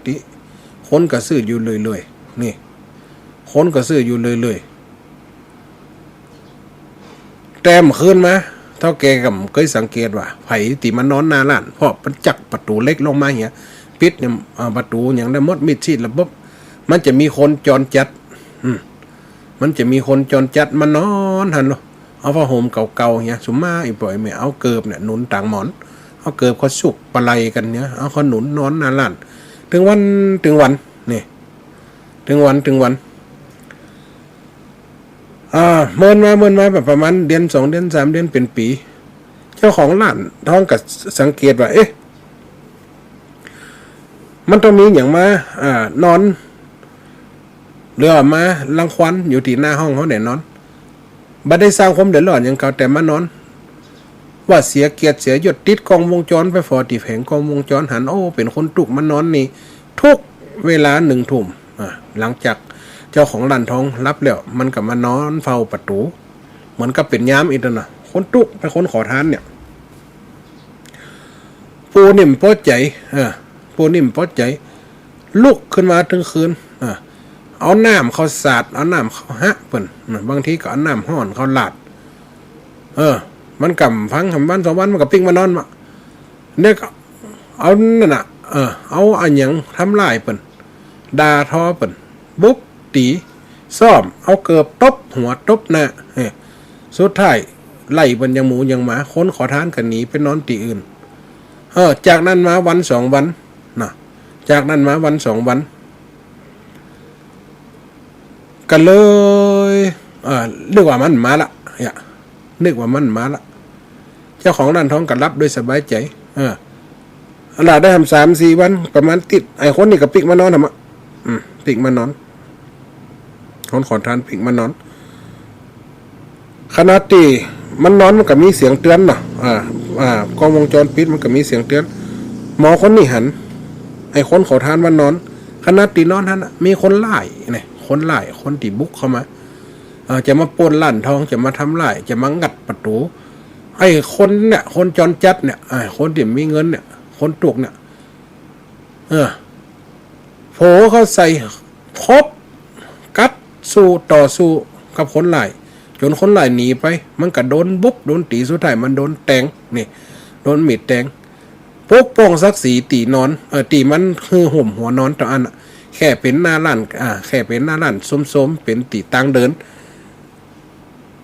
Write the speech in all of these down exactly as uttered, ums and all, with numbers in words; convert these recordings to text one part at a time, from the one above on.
ติ คนก็ซื้ออยู่เรื่อยๆ นี่ คนก็ซื้ออยู่เรื่อยๆ แต่เมื่อคืนมา เฒ่าแก่ก็เกยสังเกตว่า ใผตี้มานอนหน้าร้าน เพราะมันจักประตู๋เหล็กลงมาเหีย ปิดเนี่ย อ่า ประตู๋หยังได้หมด มิดชิดระบบ มันจะมีคนจรจัด อืม มันจะมีคนจรจัดมานอนหั้นเนาะ เอาผ้าห่มเก่าๆ เหีย สุมมา อี่ป้ออี่แม่ เอาเกิบเนี่ยหนุนตางหมอน เอาเกิบเขาสุกปะไหล่กั๋นเนี่ย เอาเขาหนุนนอนหน้าร้าน ตึงวัน ตึงวัน นี่ ตึงวัน ตึงวัน อ่า เมินมา เมินมาแบบประมาณเดือนสองเดือนสามเดือนเป๋นปี๋ เจ้าของร้านทองก็สังเกตว่า เอ๊ะ มันต้องมีหยังมา อ่า นอน หรือว่ามารังควานอยู่ตี้หน้าห้องเฮาแน่นอน บ่ได้สร้างความเดือดร้อนหยังเขา แต่มานอน ว่าเสียเกียรติเสียยศ ติดกล้องวงจรไปฝอตี้แผงกล้องวงจร หัน โอ้ เป๋นคนตุ๊กมานอนนี่ ทุกเวลาหนึ่งทุ่ม อ่า หลังจากเจ้าของร้านทองหลับแล้ว มันก็มานอนเฝ้าประตู๋ เหมือนกับเป๋นยามอี้ตั๊วน่ะ คนตุ๊ก เป๋นคนขอทานเนี่ย ปู่นี่บ่ปอใจ๋ เออ ปู่นี่บ่ปอใจ๋ ลุกขึ้นมาตึงคืน เออ เอาน้ำเข้าสาด เอาน้ำเข้าหะเปิ้น เออ บางทีก็เอาน้ำฮ้อนเข้าราด เออ มันก็บ่ฟัง วันสองวันมันก็ปิ๊กมานอนมะ เนี่ยก็เอานั่นน่ะ เออ เอาอะหยังทำร้ายเปิ้น ด่าทอเปิ้น บุบ ตี๋ ซ้อม เอาเกิบตบหัวตบหน้า เออ สุดท้ายไล่เปิ้นอย่างหมูอย่างหมา คนขอทานก็หนีไปนอนตี้อื่น เออ จากนั้นมาวันสองวันน่ะ จากนั้นมาวันสองวัน ก็เลย เออ นึกว่ามันมาละ เนี่ย นึกว่ามันมาละ เจ้าของร้านทองก็หลับโดยสบายใจ๋ เออ อันละได้หำสามสี่วัน ประมาณติด ไอ้คนนี่ก็ปิ๊กมานอนหำอะ อืม ปิ๊กมานอน คนขอทานปิ๊กมานอน ขณะตี้มันนอนมันก็มีเสียงเตือนเนาะ อ่า อ่า กล้องวงจรปิดมันก็มีเสียงเตือน หมอคนนี้หัน ไอ้คนขอทานว่านอน ขณะตี้นอนหั้นน่ะ มีคนร้ายเนี่ย คนร้าย คนตี้บุกเข้ามา เอ่อ จะมาปล้นร้านทอง จะมาทำร้าย จะมางัดประตู๋ ไอ้คนเนี่ย คนจรจัดเนี่ย ไอ้คนตี้มีเงินเนี่ย คนตุ๊กเนี่ย เออ โผเข้าใส่ คบ กัดสู้ ต่อสู้กับคนร้าย จ๋นคนร้ายหนีไป มันก็โดนบุบ โดนตี๋ สุดท้ายมันโดนแตง นี่ โดนมีดแตง ปกป้องศักดิ์ศรีตี้นอน เออ ตี้มันหื้อห่มหัวนอนต๋อนอั้นน่ะ แค่เป๋นหน้าร้าน อ่า แค่เป๋นหน้าร้านโซมๆ เป๋นตี้ตางเดิน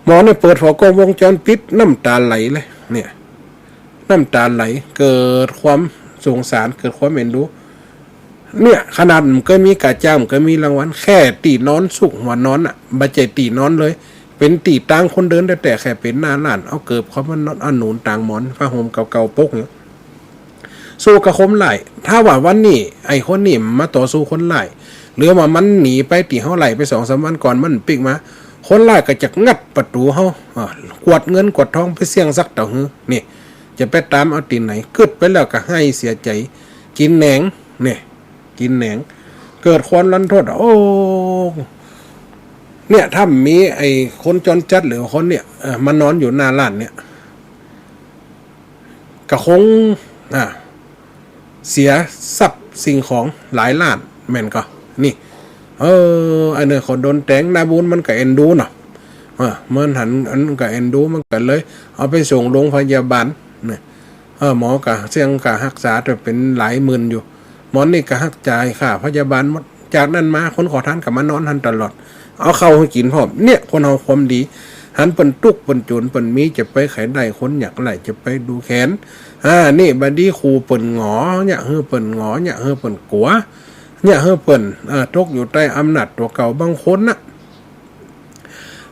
หมอเนี่ยเปิดฝากล้องวงจรปิด น้ำต๋าไหลเลย เนี่ย น้ำต๋าไหล เกิดความสงสาร เกิดความเอ็นดู เนี่ย ขนาดบ่เกยมีก๋าจ้าง บ่เกยมีรางวัล แค่ตี้นอนซุกหัวนอนน่ะ บ่ใจ้ตี้นอนเลย เป๋นตี้ตางคนเดินแต๊ๆ แค่เป๋นหน้าร้าน เอาเกิบเข้ามานอน เอาหนุนตางหมอน ผ้าห่มเก่าๆ ปกเนี่ย สู้กับคนร้าย ถ้าว่าวันนี้ไอ้คนนี้มาต่อสู้คนร้าย หรือว่ามันหนีไปตี้เฮาไล่ไปสองสามวันก่อน มันปิ๊กมา คนร้ายก็จะงัดประตู๋เฮา อ่า กวาดเงินกวาดทองไปเสี้ยงสักเต้าหื้อ นี่ จะไปต๋ามเอาตี้ไหน กึ๊ดไปแล้วก็ไห้เสียใจ๋ กิ๋นแหนง นี่ กิ๋นแหนง เกิดความรันทด โอ้ เนี่ย ถ้ามีไอ้คนจรจัดหรือคนเนี่ย เออ มานอนอยู่หน้าร้านเนี่ย ก็คง อ่า เสียทรัพย์สิ่งของหลายล้าน แม่นก่อ นี่ เออ อันนี้เขาโดนแตง นาบุญมันก็เอ็นดูเนาะ เออ มันหัน อันก็เอ็นดู มันก็เลยเอาไปส่งโรงพยาบาล เนี่ย เออ หมอก็เสี้ยงค่าฮักษาแต่เป๋นหลายหมื่นอยู่ หมอนี่ก็ฮักจ่ายค่าพยาบาลหมด จากนั้นมาคนขอทานก็มานอนหั้นตลอด เอาข้าวหื้อกิ๋นพร้อม เนี่ย คนเฮาความดี หันเปิ้นตุ๊กข์เปิ้นจ๋นเปิ้นมี จะไปใค่ได้ คนยากไร้จะไปดูแคลน อ่า นี่บ่ดี คู่เปิ้นหงอ เยียะหื้อเปิ้นหงอ เยียะหื้อเปิ้นกั๋ว เยียะหื้อเปิ้น เอ่อ ตกอยู่ใต้อำนาจตั๋วเก่า บางคนน่ะ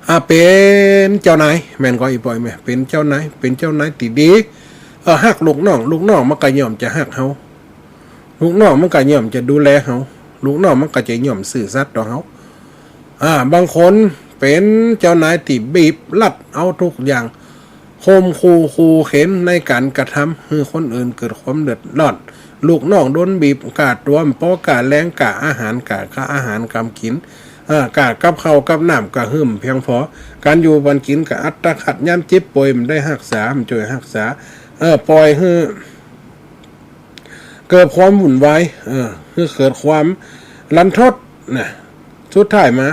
อ่า เป๋นเจ้านาย แม่นก่อ อี่ป้ออี่แม่ เป๋นเจ้านาย เป๋นเจ้านายตี้ดี เออ ฮักลูกน้อง ลูกน้องมันก็ย่อมจะฮักเฮา ลูกน้องมันก็ย่อมจะดูแลเฮา ลูกน้องมันก็จะย่อมซื่อสัตย์ต่อเฮา อ่า บางคนเป๋นเจ้านายตี้บีบรัดเอาทุกอย่าง ข่มขู่ ขู่เข็นในก๋านกระทำหื้อคนอื่นเกิดความเดือดร้อน ลูกน้องโดนบีบ ก้าตั๋วบ่ปอ ก้าแรง ก้าอาหาร ก้า ก้าอาหารก๋านกิ๋น เอ่อ ก้ากับข้าวกับน้ำก็หื้อบ่เพียงพอ ก๋านอยู่ก๋านกิ๋นก็อัตคัด ยามเจ็บป่วยบ่ได้ฮักษา บ่จ้วยฮักษา เออ ป่อยหื้อ เกิดความวุ่นวาย เออ คือเกิดความรันทดนะ สุดท้ายมา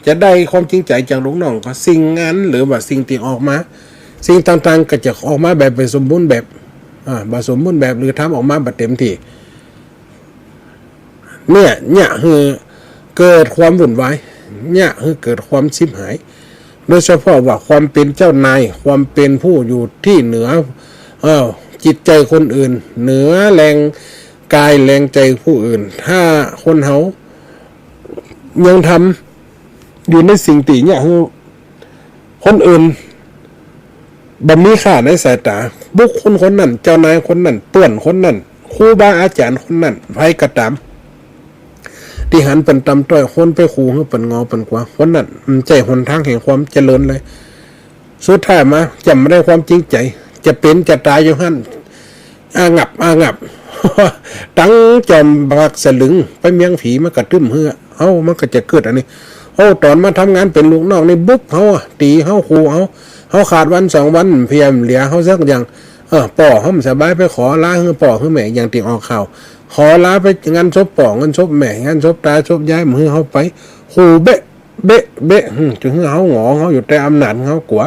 จะได้ความจริงใจ๋จากลูกน้องก็สิ่งอั้น หรือว่าสิ่งตี้ออกมา สิ่งต่างๆ ก็จะออกมาแบบบ่สมบูรณ์แบบ อ่า บ่สมบูรณ์แบบ หรือทำออกมาบ่เต็มตี้ เนี่ย เนี่ยคือเกิดความวุ่นวาย เนี่ยคือเกิดความฉิบหาย โดยเฉพาะว่าความเป๋นเจ้านาย ความเป๋นผู้อยู่ตี้เหนือ เอ่อ จิตใจ๋คนอื่น เหนือแรงกายแรงใจ๋ผู้อื่น ถ้าคนเฮายังทำอยู่ในสิ่งตี้เนี่ยคือ คนอื่นบ่มีค่าในสายต๋า บุคคลคนนั้น เจ้านายคนนั้น เปื้อนคนนั้น ครูบาอาจ๋ารย์คนนั้น ใผก็ต๋าม ตี้หันเปิ้นต่ำต้อย ควรไปขูหื้อเปิ้นหงอเปิ้นขวา คนนั้นบ่ใจ้หนตางแห่งความเจริญเลย สุดท้ายมาจะบ่ได้ความจริงใจ๋ จะเป๋นจะต๋ายอยู่หั้น อางับ อางับ ตังจอมปลักสลึงไปเมียงผีมากระตึ้มเฮือ เอ้า มันก็จะเกิดอันนี้ โอ้ ต๋อนมาทำงานเป๋นลูกน้องนี่บุบเฮาอะ ตี๋เฮา ขูเฮา เฮาขาดวันสองวัน เพียงเหลือเฮาสักอย่าง เออ ป้อเฮาบ่สบายไปขอลาหื้อป้อหื้อแม่ อย่างตี้ออกข่าว ขอลาไปงานศพป้อ งานศพแม่ งานศพต๋า ศพยาย บ่หื้อเฮาไป ขูเบะ เบะ เบะ หึ จะหื้อเฮาหงอ เฮาอยู่ใต้อำนาจเฮากั๋ว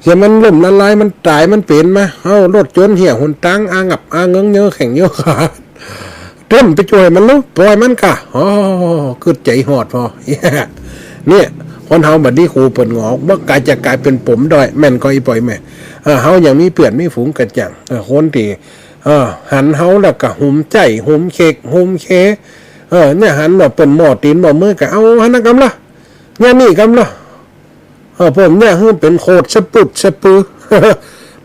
เสียมันล้มละลาย มันต๋าย มันเป๋นมา เฮารถจนเหี่ยหนตาง อางับ อาเงิง เยอะแข้งเยอะขา เตรียมไปจ้วยมันลุ ปล่อยมันก่า อ๋อ กึ๊ดใจ๋ฮอดพอ เนี่ย คนเฮาบ่ดีขูเปิ้นหงอ บ่กลายจะกลายเป๋นป๋มด้อย แม่นก่ออีป้อแม่ เออ เฮายังมีเปื้อนมีฝูงกระจ่าง เออ คนตี้ เออ หันเฮาแล้วก็หุมใจ๊ หุมเข็ก หุมเค เออ เนี่ย หันว่าเปิ้นหม้อตี๋นหม้อมือก็เอาหั้นนะกำละ เนี่ยนี่กำละ เออ ผมเนี่ยหื้อเป๋นโขดสะปึดสะปือ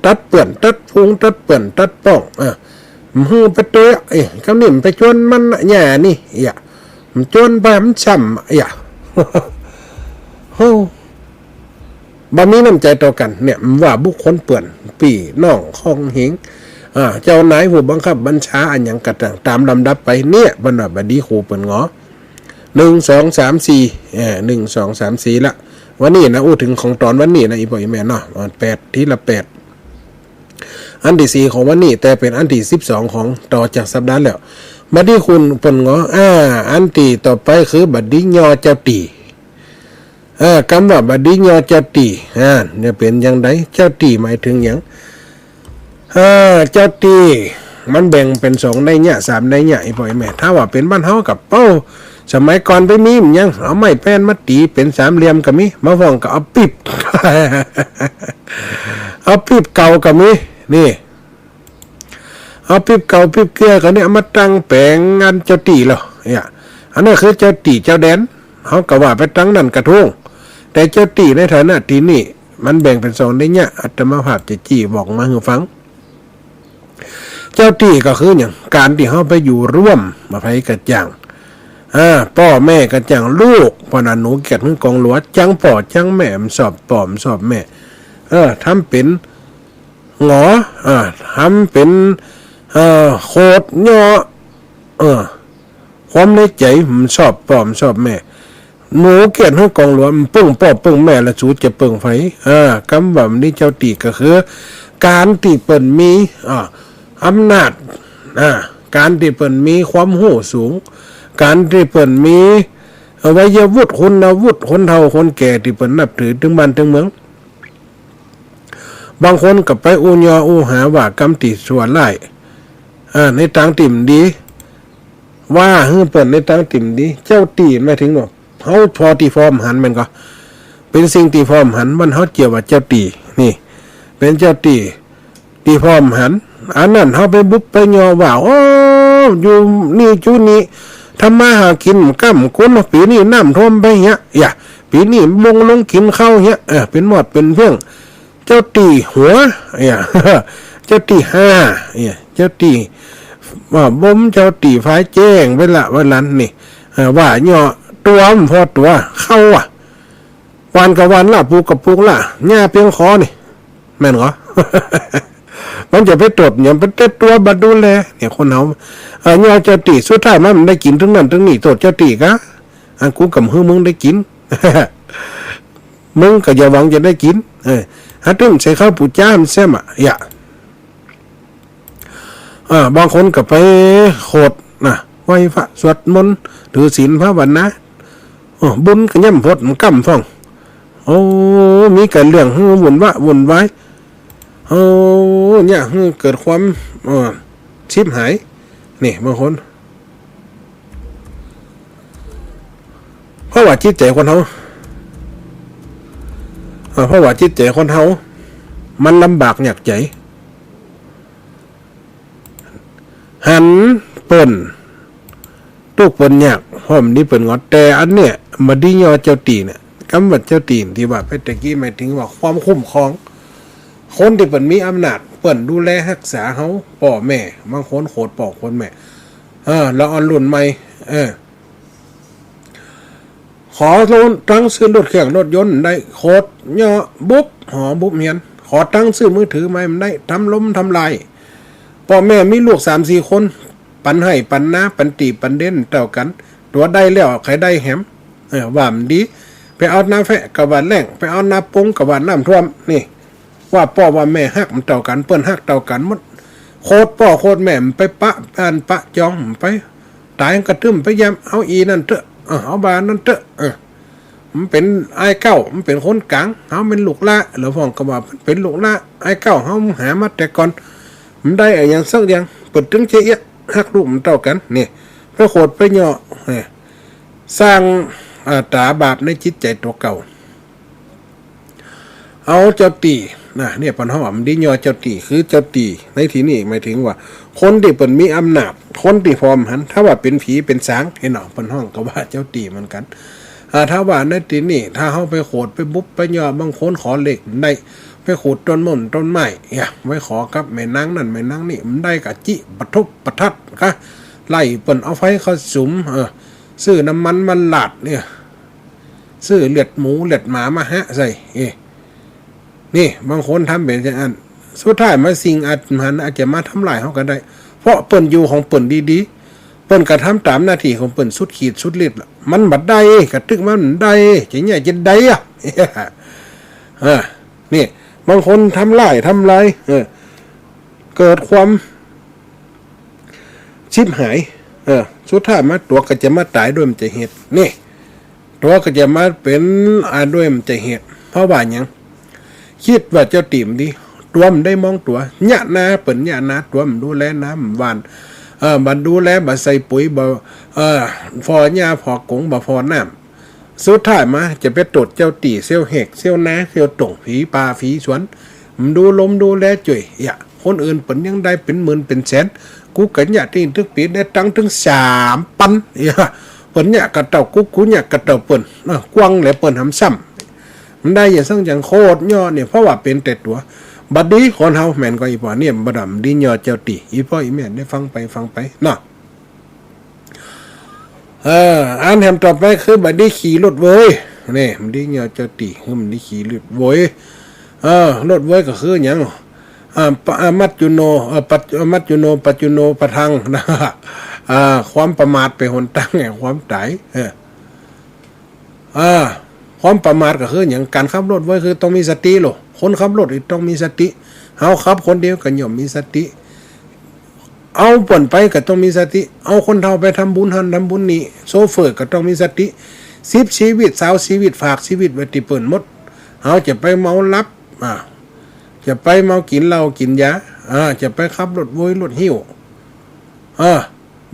ตัดเปื้อนตัดฝูง ตัดเปื้อนตัดป้อง เออ หื้อไปเตื้อ เอ้ย กำนี้ไปจวนมันนะ เนี่ยนี่ เอ้ย มันจวนไปมันซ้ำ เอ้ย โอ้ บ่มีน้ำใจ๋ต่อกั๋น เนี่ย ว่าบุคคลเปื้อน ปี้น้อง ของเหง อ่า เจ้านาย ผู้บังคับบัญชา อะหยังก็ต๋าม ต๋ามลำดับไป เนี่ย เปิ้นว่าบ่ดีขูเปิ้นหงอ หนึ่ง สอง สาม สี่ เออ หนึ่ง สอง สาม สี่ ละ วันนี้นะ อู้เถิงของต๋อนวันนี้นะ อีป้ออีแม่เนาะ อ่า แปด ทีละแปด อันตี้สี่ของวันนี้ แต่เป๋นอันตี้สิบสองของต่อจากสัปดาห์แล้ว บ่ดีขูเปิ้นหงอ อ่า อันตี้ต่อไปคือบ่ดียอเจ้าตี้ เออ กำว่าบ่ดียอเจ้าตี้ อ่า จะเป๋นอย่างใด เจ้าตี้หมายเถิงหยัง อ่า เจ้าตี้ มันแบ่งเป๋นสองนัยยะ สามนัยยะ อีป้ออีแม่ ถ้าว่าเป๋นบ้านเฮาก็ โอ้ สมัยก่อนไปมีบ่ยัง เอาไม้แป้นมาตี๋เป๋นสามเหลี่ยมก็มี บ่ฟ้องก็เอาปิ๊บ เอาปิ๊บเก่าก็มี นี่ เอาปิ๊บเก่าปิ๊บเกื้อเขาเนี่ยมาตั้งแป๋งอันเจ้าตี้แล้ว เนี่ย อันนั้นคือเจ้าตี้เจ้าแดน เฮาก็ว่าไปตังนั้นกระทุ้ง แต่เจ้าตี้ในฐานะตี้นี่ มันแบ่งเป๋นสองนัยยะ อาตมาภาพจะจี้บอกมาหื้อฟัง เจ้าตี้ก็คือหยัง ก๋านตี้เฮาไปอยู่ร่วม บ่าไผกระจ่าง อ่า ป้อแม่กระจ่าง ลูก ป้อนั้นหนูเกียรติหื้อกองหลัว จั้งป้อจั้งแม่ บ่ชอบป้อบ่ชอบแม่ เออ ทำเป๋น หงอ อ่า ทำเป๋น เอ่อ โขดเยาะ เออ ความในใจ๋ บ่ชอบป้อบ่ชอบแม่ หนูเกียรติหื้อกองหลัว บ่เปิ้งป้อเปิ้งแม่ แล้วสูจะเปิ้งใผ อ่า กำว่าบ่ดีเจ้าตี้ก็คือ ก๋านตี้เปิ้นมี อ่า อำนาจ อ่า ก๋านตี้เปิ้นมีความฮู้สูง ก๋านตี้เปิ้นมี เอ่อ วัยวุฒิ คุณวุฒิ คนเฒ่าคนแก่ตี้เปิ้นนับถือ ตึงบ้านตึงเมือง บางคนก็ไปอู้ยออู้หาว่ากำตี้ชั่วร้าย อ่า ในตางตี้บ่ดี ว่าหื้อเปิ้นในตางตี้บ่ดี เจ้าตี้หมายเถิงว่า เฮาผ่อตี้ผ่อบ่หันแม่นก่อ เป๋นสิ่งตี้ผ่อบ่หัน มันเฮาเจียกว่าเจ้าตี้ นี่ เป๋นเจ้าตี้ ตี้ผ่อบ่หัน อันนั้นเฮาไปบุบไปยอว่า โอ้ อยู่นี่จุนี่ ทำมาหากิ๋นบ่ก้ำบ่กุ๋น ปี๋นี้น้ำท่วมไปเหีย อย่า ปี๋นี้บ่ลงกิ๋นข้าวเหีย เออ เป๋นมอดเป๋นเฟื่อง เจ้าตี้หัว เนี่ย เจ้าตี้ห้า เนี่ย เจ้าตี้ ว่าบ่ม เจ้าตี้ฝ่ายแจ้งไปละ ว่านั้นนี่ เอ่อ ว่ายอตั๋วบ่ผ่อตั๋ว ข้าวอะ หว่านก็หว่านละ ปลูกก็ปลูกละ หญ้าเปียงขอนี่ แม่นก่อ มันจะไปโต้ษหยัง ไปเต๊ะตั๋วบ่ดูแล เนี่ย คนเฮา เอ่อ ยอเจ้าตี้ สุดท้ายมาบ่ได้กิ๋นตึงนั้นตึงนี้ โต้ษเจ้าตี้กา อันกูก็บ่หื้อมึงได้กิ๋น มึงก็อย่าหวังจะได้กิ๋น เออ หาตึ้มใส่ข้าวปู๋จ๊ามันแซ่บอะ อย่า อ่า บางคนก็ไปโขดนะ ไหว้พระสวดมนต์ ถือศีลภาวนา โอ้ บุญก็ย่ำพดมันก้ำพ่อง โอ้ มีก๋านเรื่องหื้อวุ่นวะวุ่นวาย โอ้ เนี่ย หื้อเกิดความ เอ่อ ฉิบหาย นี่ บางคน เพราะว่าจิตใจ๋คนเฮา อ่า เพราะว่าจิตใจ๋คนเฮา มันลำบากยากใจ๋ หันเปิ้นตุ๊กข์เปิ้นยาก เพราะมันดีเปิ้นงอ แต่อันเนี่ย บ่ดีย่อเจ้าตี้เนี่ย กำว่าเจ้าตี้ตี้ว่าไปตะกี้ หมายถึงว่าความคุ้มครอง คนตี้เปิ้นมีอำนาจ เปิ้นดูแลฮักษาเฮา ป้อแม่ บางคนโขดป้อโขดแม่ เออ ละอ่อนรุ่นใหม่ เออ ขอตังค์ซื้อรถเครื่องรถยนต์ได้ โขดย่อบุบหอบุบเฮือน ขอตังค์ซื้อมือถือใหม่บ่ได้ ทำล้มทำลาย ป้อแม่มีลูกสามสี่คน ปันไฮ่ปันนา ปันตี้ปันเด็นเต้ากั๋น ตั๋วได้แล้วใค่ได้แหม เออ ว่าบ่ดี ไปเอานาแฟะก็ว่าแล้ง ไปเอานาปงก็ว่าน้ำท่วม นี่ ว่าป้อว่าแม่ฮักบ่เต้ากั๋น เปิ้นฮักเต้ากั๋นหมด โขดป้อโขดแม่ บ่ไปปะบ้านปะจอง บ่ไป ต๋ายก็ตึ้มไปแย้ม เอาอี่นั่นเต๊อะ เออ เอาบ่านั้นเต๊อะ เออ มันเป๋นอ้ายเก๊า มันเป๋นคนก๋าง เฮาเป๋นลูกหล้า แล้วพ่องก็ว่าเป๋นลูกหล้า อ้ายเก๊าเฮาหามาแต่ก่อน บ่ได้อะหยังสักอย่าง เปิ้นตึงจะเอี้ยะ ฮักลูกบ่เต้ากั๋น นี่ ไปโขดไปย่อ เออ สร้าง อ่า ต๋าบาปในจิตใจ๋ตั๋วเก่า เอาเจ้าตี้นะ เนี่ย เปิ้นฮ้องว่าบ่ดีย่อเจ้าตี้ คือเจ้าตี้ในตี้นี้หมายถึงว่า คนตี้เปิ้นมีอำนาจ คนตี้พร้อมหัน ถ้าว่าเป๋นผีเป๋นสาง หันเนาะ เปิ้นฮ้องก็ว่าเจ้าตี้เหมือนกั๋น อ่า ถ้าว่าในตี้นี้ ถ้าเฮาไปโขดไปบุบไปย่อ บางคนขอเลขบ่ได้ ไปโขดต้นม่อนต้นไม้ เนี่ย ไปขอกับแม่นางนั่นแม่นางนี่ บ่ได้ก็จิประทุบประทัดกะ ไล่เปิ้นเอาไฟเข้าสุม เออ ซื้อน้ำมันมาราด เนี่ย ซื้อเลือดหมูเลือดหมามาหะใส่ เอ นี่ บางคนทำเป๋นจั่งอั้น สุดท้ายมาสิ่งอันหันอาจจะมาทำลายเฮาก็ได้ เพราะเปิ้นอยู่ของเปิ้นดีๆ เปิ้นกระทำต๋ามหน้าตี้ของเปิ้นสุดขีดสุดฤทธิ์ละ มันบ่ได้ กระตึกมันบ่ได้ จะเนี่ยจะได้อะ เออ นี่ บางคนทำลายทำลาย เออ เกิดความ ฉิบหาย เออ สุดท้ายมาตั๋วก็จะมาต๋ายโดยบ่ใจ้เหตุ นี่ ตั๋วก็จะมาเป๋น อ่า โดยบ่ใจ้เหตุ เพราะว่าหยัง กึ๊ดว่าเจ้าตี้บ่ดี ตั๋วบ่ได้มองตั๋ว เยียะนา เปิ้นเยียะนา ตั๋วบ่ดูแลนา บ่หว่าน เออ บ่ดูแล บ่ใส่ปุ๋ย บ่ เออ ผ่อหญ้าผ่อกง บ่ผ่อน้ำ สุดท้ายมาจะไปโต้ษเจ้าตี้เสี่ยวแหก เสี่ยวนา เสี่ยวต่ง ผีป่า ผีสวน บ่ดูลมดูแลจ้วย เยียะ คนอื่นเปิ้นยังได้เป๋นหมื่นเป๋นแสน กูก็เยียะตี้ตึกปี๋ได้ตังค์ตึงสามปัน เยียะ เปิ้นเยียะกะเต้ากู กูเยียะกะเต้าเปิ้น เออ กว้างแหละเปิ้นหำซ้ำ บ่ได้เยียะสักอย่าง โขดย่อเนี่ย เพราะว่าเป๋นแต่ตั๋ว บ่ดีคนเฮา แม่นก่อ อี่ป้อเนี่ย บ่ดำดีย่อเจ้าตี้ อี่ป้ออี่แม่ได้ฟังไปฟังไปเนาะ เออ อันแถมต่อไปคือบ่ดีขี่รถเวย นี่ บ่ดีย่อเจ้าตี้ คือบ่ดีขี่รถเวย เออ รถเวยก็คือหยัง อ่า ปะ อ่า มัจจุโน เออ ปัจ เออ มัจจุโน ปัจจุโนปะทัง นะ อ่า ความประมาทเป๋นหนตางแห่งความต๋าย เออ อ่า ความประมาทก็คือหยัง ก๋านขับรถเวยคือต้องมีสติโลด คนขับรถนี่ต้องมีสติ เฮาขับคนเดียวก็ย่อมมีสติ เอาเปิ้นไปก็ต้องมีสติ เอาคนเฒ่าไปทำบุญหั้นทำบุญนี่ โชเฟอร์ก็ต้องมีสติ สิบชีวิต ซาวชีวิต ฝากชีวิตไว้ตี้เปิ้นหมด เฮาจะไปเมาหลับ อ่า จะไปเมากิ๋นเหล้ากิ๋นยา อ่า จะไปขับรถเวยรถหิ้ว อ่า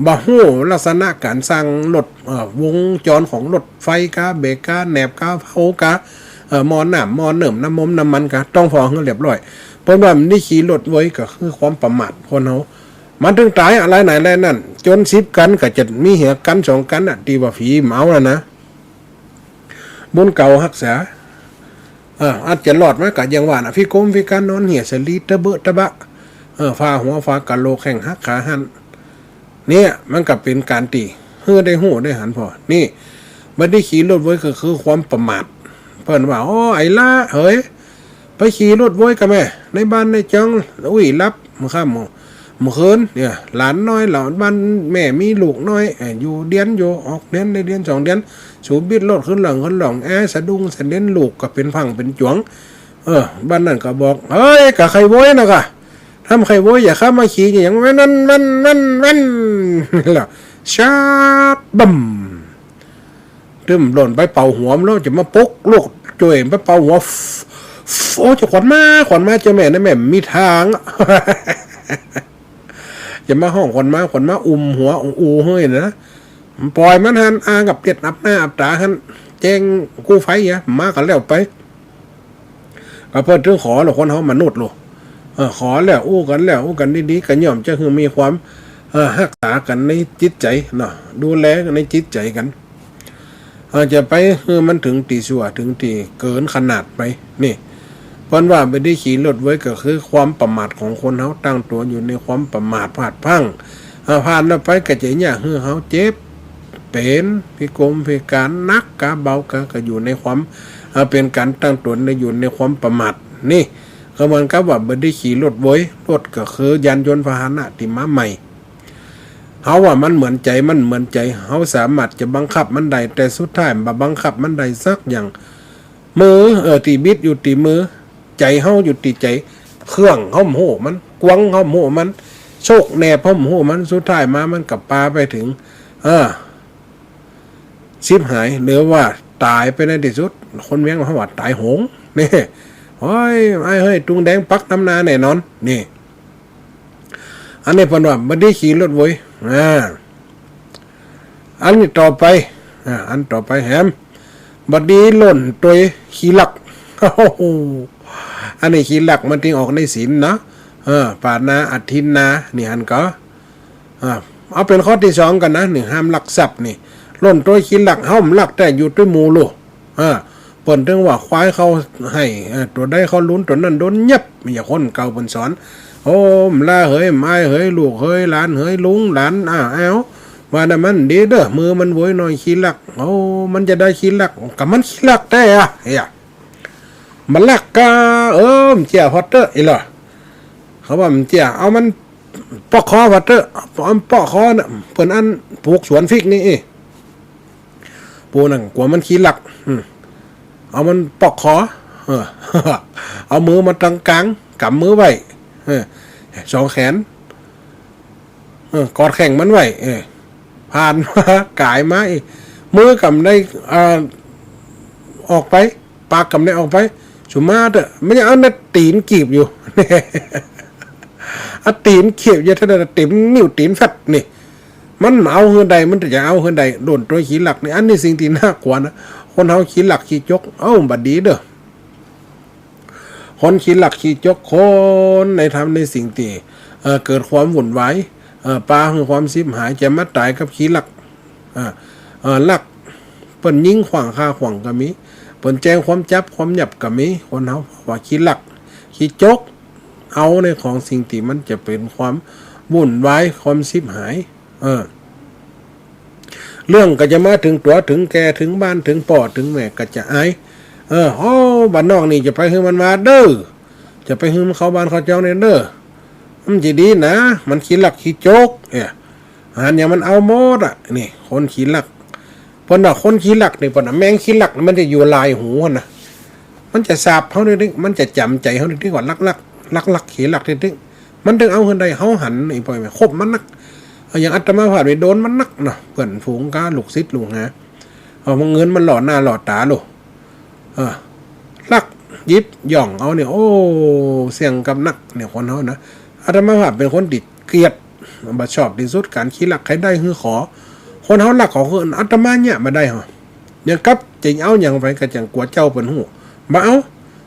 บ่ฮู้ลักษณะก๋านสั่งรถ เอ่อ วงจรของรถไฟกา เบรกกา แหนบกา เผากา เอ่อ หม้อน้ำ หม้อเนิ่ม น้ำมงน้ำมันกา ต้องผ่อหื้อเรียบร้อย เปิ้นว่าบ่ดีขี่รถเวยก็คือความประมาทคนเฮา มันตึงต๋ายอะ รายไหนรายนั้น จ๋นสิบกั๋นก็จะมีเหียกั๋นสองกั๋นน่ะ ตี้ว่าผีเมาแล้วนะ บุญเก่าฮักษา เออ อาจจะรอดมาก็อย่างว่าน่ะ พิกลพิก๋านนอนเหียสะหลีตะเบอะตะบะ เออ ฝาหัวฝากะโหลกแข้งหักขาหั้น เนี่ย มันก็เป๋นก๋านตี้หื้อได้ฮู้ได้หันผ่อ นี่ บ่ดีขี่รถเวยก็คือความประมาท เปิ้นว่า โอ้ ไอ้ละเหย ไปขี่รถเวยกะแม่ ในบ้านในจอง อุ้ย หลับ มื้อค่ำ มื้อคืน เนี่ย หลานน้อยเหล่าบ้านแม่มีลูกน้อย เอ่อ อยู่เดือนอยู่ ออกเดือนได้เดือนสองเดือน สูบบิดรถขึ้นหลังขึ้นหลัง แอสะดุ้งสะเด็น ลูกก็เป๋นพังเป๋นจ๋วง เออ บ้านนั้นก็บอก เฮ้ย กะใค่เวยนะกะ ท น้ำใค่โวย อย่าเข้ามาขี่ อย่างแว่นแว่นแว่นแว่นแว่น แล้ว ชาบ บึ้ม ตึมหล่นไปเป่าหัวมันแล้ว จะมาปลุกลูกจ้วยไปเป่าหัว โอ้ เจ้าขวัญมา ขวัญมา เจ้าแม่นะแม่ มีทาง จะมาฮ้องขวัญมา ขวัญมาอุ้มหัวอู้เฮ้ยนะ ปล่อยมันหั้น อากับเตียดอับหน้าอับต๋าหั้น แจ้งกู้ภัยอะ มากั๋นแล้วไป ก็เปิ้นถึงขอแหละ คนเฮามนุษย์โลก เออ ขอแล้วอู้กั๋นแล้ว อู้กั๋นดีๆ ก็ย่อมจะหื้อมีความ เออ ฮักษากั๋นในจิตใจ๋เนาะ ดูแลกั๋นในจิตใจ๋กั๋น เออ จะไปหื้อมันถึงตี้ซั้ว ถึงตี้เกินขนาดไป นี่ เปิ้นว่าบ่ดีขี่รถโวย ก็คือความประมาทของคนเฮา ตั้งตั๋วอยู่ในความประมาทพลาดพลั้ง เออ ผ่านแล้วไปก็จะเยียะหื้อเฮาเจ็บ เป๋นพิกลพิก๋าน หนักกาเบากา ก็อยู่ในความ เอ่อ เป๋นก๋านตั้งต๋นใน อยู่ในความประมาท นี่ ก็เหมือนกับว่าบ่ดีขี่รถโวย รถก็คือยานยนต์พาหนะตี้มาใหม่ เฮาว่ามันเหมือนใจ๋ มันเหมือนใจ๋ เฮาสามารถจะบังคับมันได้ แต่สุดท้ายบ่บังคับมันได้สักอย่าง มือ เออ ตี้บิดอยู่ตี้มือ ใจ๋เฮาอยู่ตี้ใจ๋ เครื่องเฮาบ่ฮู้มัน กวงเฮาบ่ฮู้มัน โซ่แหนบเฮาบ่ฮู้มัน สุดท้ายมามันก็ปาไปถึง เออ ฉิบหาย หรือว่าต๋ายไปในตี้สุด คนเวียงเฮาว่าต๋ายโหง นี่ โอ้ย อ้ายเฮ้ย ตุงแดงปักนำหน้าแน่นอน นี่ อันนี้เปิ้นว่าบ่ดีขี่รถโวย อ่า อันนี้ต่อไป อ่า อันต่อไปแหม บ่ดีหล่นตวยขี้ลัก โอ้โห อันนี้ขี้ลักมันติงออกในศีลเนาะ เออ ปาณา อทินนา นี่หันก่อ อ่า เอาเป๋นข้อตี้สองกั๋นนะ นี่ ห้ามลักทรัพย์นี่ หล่นตวยขี้ลัก เฮาบ่ลักแต๊ อยู่ตวยหมู่ลูก อ่า เปิ้นถึงว่าควายเข้าไฮ่ เออ ตั๋วใดเข้าลูนตั๋วนั้นโดนยับ อย่างคนเก่าเปิ้นสอน โอ้ บ่าเหย บ่าอ้ายเหย ลูกเหย หลานเหย ลุง หลาน อ้าว แอว ว่าน่ะมันดีเด้อ มือมันโวยหน่อยขี้ลัก โอ้ มันจะได้ขี้ลัก ก็มันขี้ลักแต๊อะ เฮ้ย บ่ลักกา เออ บ่เจื้อพอเต๊อะ อีหล่อ เขาว่าบ่เจื้อ เอามันปอกคอพอเต๊อะ เอามันปอกคอน่ะ เปิ้นอันปลูกสวนพริกนี่ เอ้ย ปูนั่นกั๋วมันขี้ลัก อืม เอามันปอกคอ เออ เอามือมาตรงก๋าง ก๋ำมือไว้ เออ สองแขน เออ กอดแข้งมันไว้ เออ ผ่านมา ก๋ายมาอีก มือก็บ่ได้ อ่า ออกไป ปากก็บ่ได้ออกไป สุมาเต๊อะ มันยังเอาหน้าตี๋นกีบอยู่ เอาตี๋นกีบอยู่เต้านั้น เต็มนิ้วตี๋นแฟดนี่ มันบ่เอาหื้อใด มันจะเอาหื้อใด หล่นตวยขี้ลักนี่ อันนี้สิ่งตี้น่ากลัวนะ คนเฮาขี้ลักขี้จก เอ้า บ่ดีเด้อ คนขี้ลักขี้จก คนใดทำในสิ่งตี้ เอ่อ เกิดความวุ่นวาย เอ่อ ปาหื้อความฉิบหาย จะมาต๋ายกับขี้ลัก อ่า เอ่อ ลัก เปิ้นยิงขว้างฆ่าขว้างก็มี เปิ้นแจ้งความจับความยับก็มี คนเฮาว่าขี้ลักขี้จก เอาในของสิ่งตี้มันจะเป๋นความวุ่นวาย ความฉิบหาย เออ เรื่องก็จะมาเถิงตั๋วเถิงแก่ เถิงบ้านเถิงป้อเถิงแม่ก็จะอาย เออ โอ้ บ้านนอกนี่จะไปหื้อมันมาเด้อ จะไปหื้อมันเข้าบ้านเข้าจองเนี่ยเด้อ มันจะดีนะ มันขี้ลักขี้จก เอ้ย หันอย่างมันเอาหมดอะ นี่ คนขี้ลัก เปิ้นว่าคนขี้ลักนี่ เปิ้นว่าแมงขี้ลักนี่มันจะอยู่หลายหูหั้นนะ มันจะสาบเฮานิดๆ มันจะจ๋ำใจ๋เฮานิดๆ ว่าลักๆ ลักๆ ขี้ลักนิดๆ มันถึงเอาหื้อใด เฮาหัน อีป้อแม่ คบมันนัก เอาอย่างอาตมาภาพนี่โดนมันนักเนาะ เปื้อนฝูงกา ลูกศิษย์ลูกหา เอาเงินมันหล่อหน้าหล่อต๋าโลก เออ ลักหยิบหย่องเอาเนี่ย โอ้ เสี่ยงกับนักเนี่ย คนเฮานะ อาตมาภาพเป๋นคนตี้เกลียด บ่ชอบตี้สุดก๋านขี้ลัก ใค่ได้หื้อขอ คนเฮาลักของคนอื่น อาตมาเยียะบ่ได้หรอ อย่างกับจะเอาหยังไปก็จั่งกั๋วเจ้าเปิ้นฮู้ บ่เอา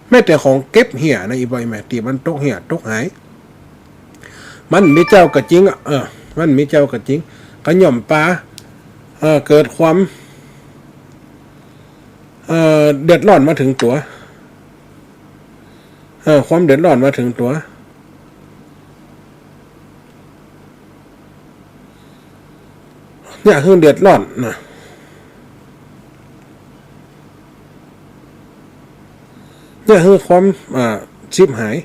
แม้แต่ของเก็บเหียนะ อีป้อแม่ ตี้มันตกเหียตกหาย มันมีเจ้าก็จริงอะ เออ มันมีเจ้าก็จริง ก็ย่อมปา เอ่อ เกิดความ เอ่อ เดือดร้อนมาเถิงตั๋ว เอ่อ ความเดือดร้อนมาเถิงตั๋ว เยียะหื้อเดือดร้อนนะ เยียะหื้อความ อ่า ฉิบหาย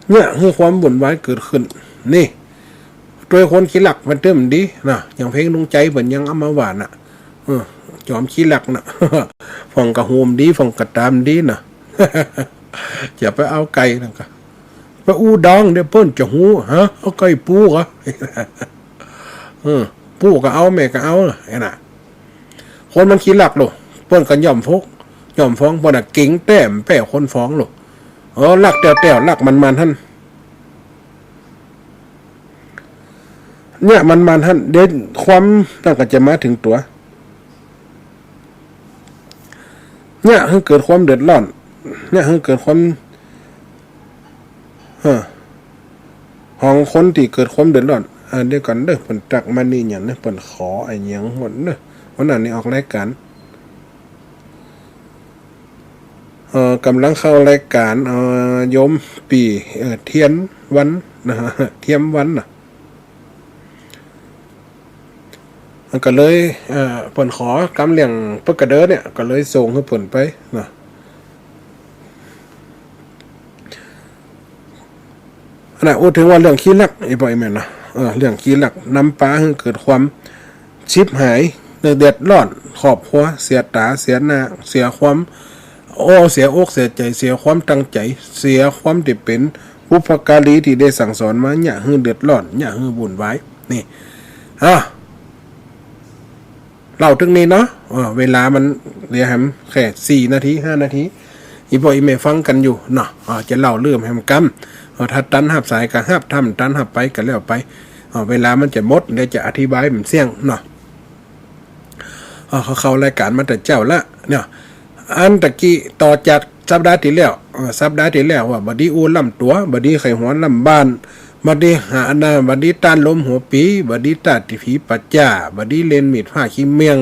เยียะหื้อความวุ่นวายเกิดขึ้น นี่ ตวยคนขี้ลักมันเติมดีนะ อย่างเพลงดวงใจ๋เปิ้นยังเอามาว่าน่ะ เออ จอมขี้ลักน่ะ พ่องกะโฮมดี พ่องกะต๋ามดีน่ะ จะไปเอาใก้นั่นกา ไปอู้ดอง เดี๋ยวเปิ้นจะฮู้ ฮะ เอาใก้ปู๋กา เออ ปู๋กาเอา แม่กาเอา ไอ้น่ะ คนมันขี้ลักโล เปิ้นกาย่อมฟ้อง ย่อมฟ้อง เปิ้นน่ะเก๋งแต๊แป้คนฟ้องโล เออ ลักแต๊ๆ ลักมันๆ หั้น เนี่ย มันๆ หั้น เดี๋ยวความนั่นก็จะมาเถิงตั๋ว เนี่ย หื้อเกิดความเดือดร้อน เนี่ย หื้อเกิดความ เออ ของคนตี้เกิดความเดือดร้อน อ่า เดี๋ยวก่อนเด้อ เปิ้นตั๊กมานี่หยังเน่อ เปิ้นขออะหยังก่อนเน่อ วันนั้นนี่ออกรายก๋าน เอ่อ ก่ำลังเข้ารายก๋าน เอ่อ โยมปี้ เอ่อ เทียนวัน นะฮะ เทียมวันน่ะ มันก็เลย เอ่อ เปิ้นขอกำเรื่องปึกกะเดอเนี่ย ก็เลยส่งหื้อเปิ้นไปนะ อันนั้นอู้เถิงว่าเรื่องขี้ลัก อีป้ออีแม่เนาะ เออ เรื่องขี้ลักนำปาหื้อเกิดความฉิบหาย เดือดร้อน ครอบครัว เสียต๋า เสียหน้า เสียความ โอ้ เสียอกเสียใจ๋ เสียความตั้งใจ๋ เสียความตี้เป๋นบุพการีตี้ได้สั่งสอนมา เยียะหื้อเดือดร้อน เยียะหื้อวุ่นวาย นี่ อ่ะ เล่าเถิงนี้เนาะ เออ เวลามันเหลือแหมแค่สี่นาที ห้านาที อีป้ออีแม่ฟังกั๋นอยู่เนาะ เออ จะเล่าเรื่องแหมกำ เออ ถ้าตันฮับสายก็ฮับ ถ้าบ่ตันฮับไปก็แล้วไป เออ เวลามันจะหมด เดี๋ยวจะอธิบายบ่เสี้ยงเนาะ เออ เข้า เข้ารายก๋านมาแต่เจ๊าละเนี่ย อันตะกี้ต่อจากสัปดาห์ตี้แล้ว เออ สัปดาห์ตี้แล้วว่าบ่ดีอู้ล้ำตั๋ว บ่ดีใค่หัวล้ำบ้าน บ่ดีหาอันนั้น บ่ดีต้านลมหัวปี๋ บ่ดีต้านตี้ผีป่าจ๊า บ่ดีเล่นมีดผ้าขี้เมียง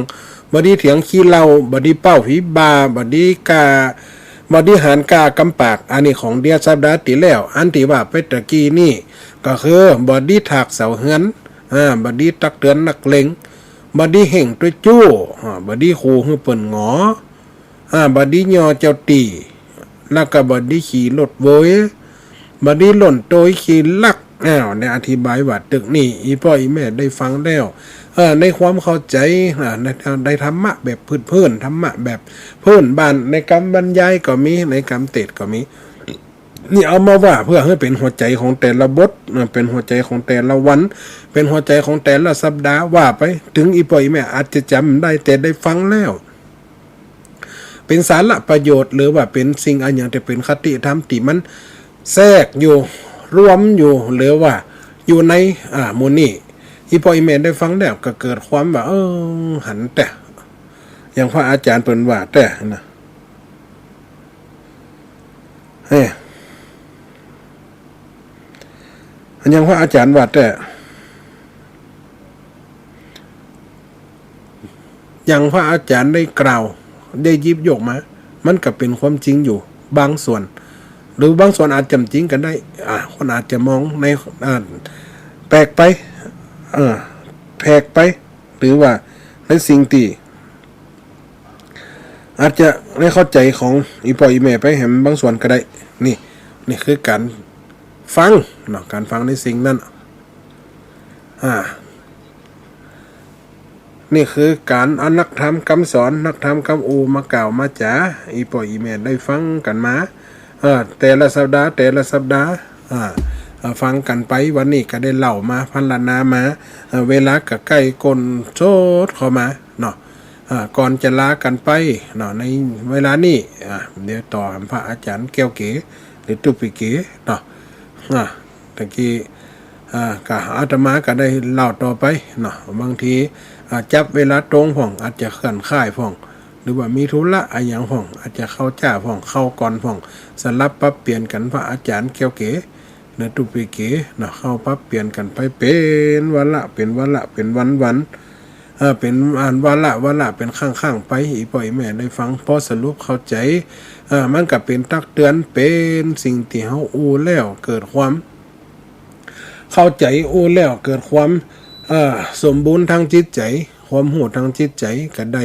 บ่ดีเถียงขี้เหล้า บ่ดีเป้าผีบ่า บ่ดีก้า บ่ดีหานก้ากำปาก อันนี้ของเดียสัปดาห์ตี้แล้ว อันตี้ว่าไปตะกี้นี่ก็คือ บ่ดีถากเสาเฮือน อ่า บ่ดีตักเตือนนักเลง บ่ดีเฮ่งตวยจู้ อ่า บ่ดีขู่หื้อเปิ้นหงอ อ่า บ่ดีย่อเจ้าตี้ แล้วก็บ่ดีขี่รถโวย บ่ดีล้นโตยขี้ลัก อ้าว ได้อธิบายว่าตึกนี่ อีป้ออีแม่ได้ฟังแล้ว เออ ในความเข้าใจ๋ อ่า ใน ได้ธรรมะแบบพื้นๆ ธรรมะแบบพื้นบ้าน ในกำบรรยายก็มี ในกำเตสน์ก็มี นี่เอามาว่าเปื้อหื้อเป๋นหัวใจ๋ของแต่ละบท เออ เป๋นหัวใจ๋ของแต่ละวัน เป๋นหัวใจ๋ของแต่ละสัปดาห์ ว่าไป เถิงอีป้ออีแม่อาจจะจ๋ำบ่ได้ แต่ได้ฟังแล้ว เป๋นสาระประโยชน์ หรือว่าเป๋นสิ่งอะหยังตี้เป๋นคติธรรมตี้มันแทรกอยู่ รวมอยู่ หรือว่าอยู่ใน อ่า หมู่นี้ อีป้ออีแม่ได้ฟังแล้วก็เกิดความว่า เออ หันแต๊ อย่างพระอาจ๋ารย์เปิ้นว่าแต๊นะ เฮ้ย อย่างพระอาจ๋ารย์ว่าแต๊ อย่างพระอาจ๋ารย์ได้กล่าว ได้หยิบยกมา มันก็เป๋นความจริงอยู่บางส่วน หรือบางส่วนอาจจะบ่จริงก็ได้ อ่า คนอาจจะมองใน อ่า แปลกไป เออ แปลกไป หรือว่าในสิ่งตี้ อาจจะได้เข้าใจ๋ของอีป้ออีแม่ไปแหมบางส่วนก็ได้ นี่ นี่คือก๋านฟังเนาะ ก๋านฟังในสิ่งนั้น อ่า นี่คือก๋านเอานักธรรมกำสอน นักธรรมกำอู้มากล่าวมาจ๋า อีป้ออีแม่ได้ฟังกั๋นมา เออ แต่ละสัปดาห์ แต่ละสัปดาห์ อ่า อ่า ฟังกั๋นไป วันนี้ก็ได้เล่ามา พรรณนามา เออ เวลาก็ใก้ก้นโจ๊ดเข้ามาเนาะ อ่า ก่อนจะลากั๋นไปเนาะ ในเวลานี้ อ่า เดี๋ยวต่อหาพระอาจ๋ารย์แก้วเก๋ หรือตุ๊ปีเก๋เนาะ อ่า ตะกี้ อ่า ก็อาตมาก็ได้เล่าต่อไปเนาะ บางที อ่า จับเวลาตรงพ่อง อาจจะเคลื่อนค่ายพ่อง หรือว่ามีธุระอะหยังพ่อง อาจจะเข้าจ๊าพ่อง เข้าก่อนพ่อง สลับปรับเปลี่ยนกั๋น พระอาจ๋ารย์แก้วเก๋ หรือตุ๊ปีเก๋เนาะ เข้าปรับเปลี่ยนกั๋นไปเป๋นวาระ เป๋นวาระ เป๋นวันๆ เออ เป๋นอันวาระ วาระ เป๋นครั้งๆ ไป อีป้ออีแม่ได้ฟัง พอสรุปเข้าใจ๋ เออ มันก็เป๋นตักเตือน เป๋นสิ่งตี้เฮาอู้แล้วเกิดความเข้าใจ๋ อู้แล้วเกิดความ เออ สมบูรณ์ตางจิตใจ๋ ความฮู้ตางจิตใจ๋ ก็ได้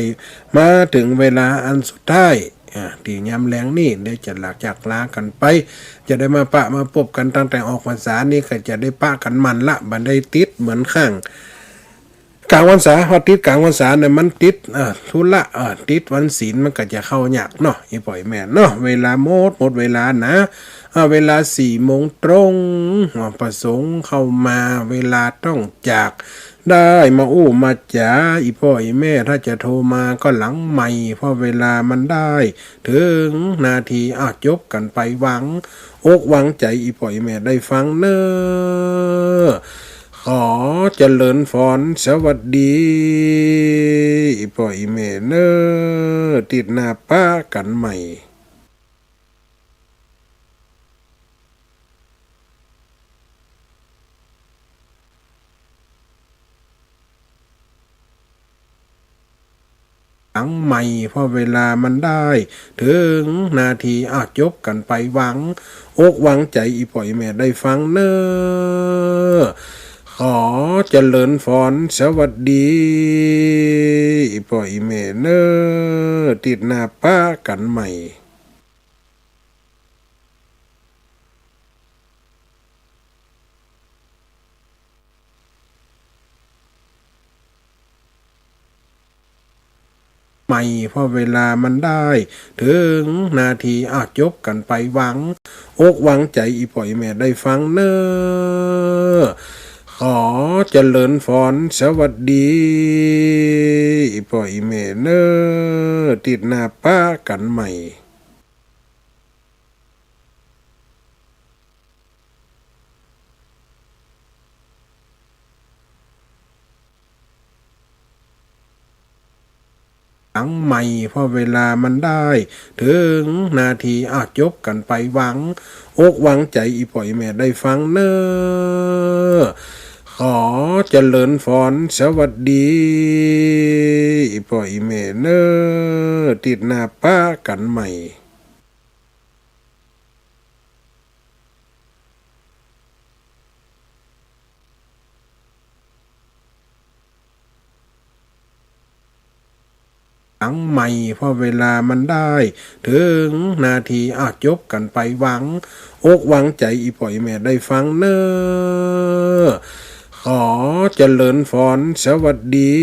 มาเถิงเวลาอันสุดท้าย อ่า ตี้ยามแลงนี้ เดี๋ยวจะลาจากลากั๋นไป จะได้มาปะมาปบกั๋นตั้งแต่ออกพรรษานี่ ก็จะได้ปะกั๋นมั่นละ บ่ได้ติดเหมือนครั้ง ก๋างพรรษา พอติดก๋างพรรษาเนี่ยมันติด อ่า ธุระ อ่า ติดวันศีลมันก็จะเข้ายากเนาะ อี่ป้ออี่แม่เนาะ เวลาหมด หมดเวลานะ อ่า เวลาสี่โมงตรง อ่า พระสงฆ์เข้ามา เวลาต้องจาก ได้มาอู้มาจ๋า อี่ป้ออี่แม่ ถ้าจะโทรมาก็หลังไมค์ เพราะเวลามันได้ เถิงนาที อ่ะ จบกั๋นไป วางอกวางใจ๋ อี่ป้ออี่แม่ได้ฟังเน่อ ขอเจริญพร สวัสดี อี่ป้ออี่แม่เน่อ ติ๊ดหน้าปะกั๋นใหม่ หลังไมค์ เพราะเวลามันได้ เถิงนาที อ่ะ จบกั๋นไป วางอกวางใจ๋ อี่ป้ออี่แม่ได้ฟังเน่อ ขอเจริญพร สวัสดี อี่ป้ออี่แม่เน่อ ติ๊ดหน้าปะกั๋นใหม่ ใหม่ เพราะเวลามันได้ เถิงนาที อ่ะ จบกั๋นไป วางอกวางใจ๋ อี่ป้ออี่แม่ได้ฟังเน่อ ขอเจริญพร สวัสดี อี่ป้ออี่แม่เน่อ ติ๊ดหน้าปะกั๋นใหม่ หลังไมค์ เพราะเวลามันได้ เถิงนาที อ่ะ จบกั๋นไป วางอกวางใจ๋ อี่ป้ออี่แม่ได้ฟังเน่อ ขอเจริญพร สวัสดี อี่ป้ออี่แม่เน่อ ติ๊ดหน้าปะกั๋นใหม่ หลังไมค์ เพราะเวลามันได้ เถิงนาที อ่ะ จบกั๋นไป วางอกวางใจ๋ อี่ป้ออี่แม่ได้ฟังเน่อ ขอเจริญพร สวัสดี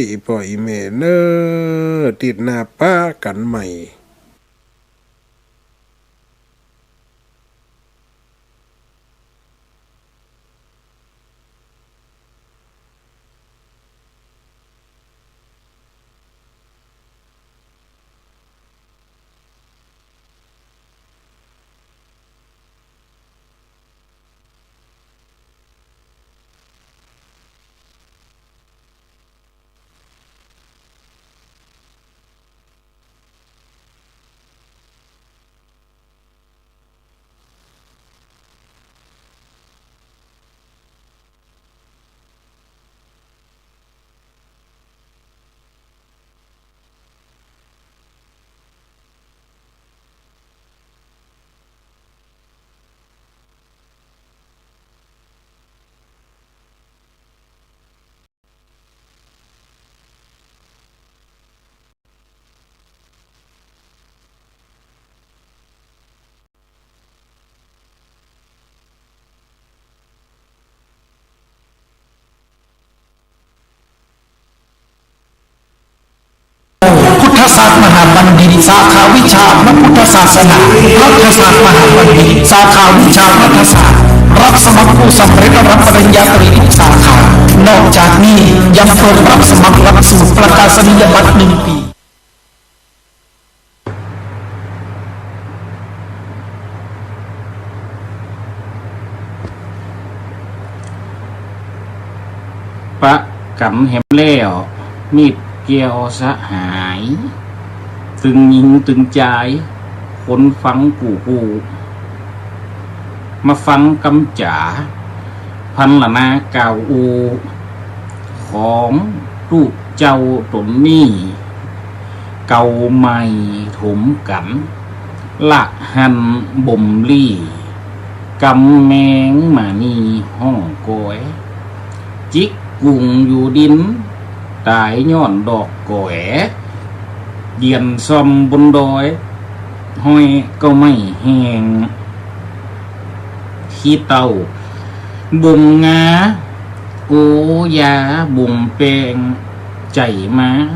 อี่ป้ออี่แม่เน่อ ติ๊ดหน้าปะกั๋นใหม่ พุทธศาสตร์มหาบัณฑิต สาขาวิชาพระพุทธศาสนา รัฐศาสตร์มหาบัณฑิต สาขาวิชารัฐศาสตร์ รับสมัครผู้สำเร็จระดับปริญญาตรีทุกสาขา นอกจากนี้ยังเปิดรับสมัครหลักสูตรประกาศนียบัตรหนึ่งปี ปะกั๋นแหมแล้ว มิตรแก้วสหาย ตึงญิงตึงจาย คนฟังกู้ผู้ มาฟังกำจ๋า พรรณนากล่าวอู้ ของตุ๊เจ้าต๋นนี้ เก่าใหม่ถมกั๋น ละหันบ่มลี้ กำแมงมณีห้องก๋อย จิกกุ่งอยู่ดิน ต๋ายย้อนดอกก๋อย เดียนซ่อมบนดอย ห้อยก็ไม่แห้ง ขี้เถ้าบ่มงา กู๋ยาบุ๋มแปง ใจ๋มา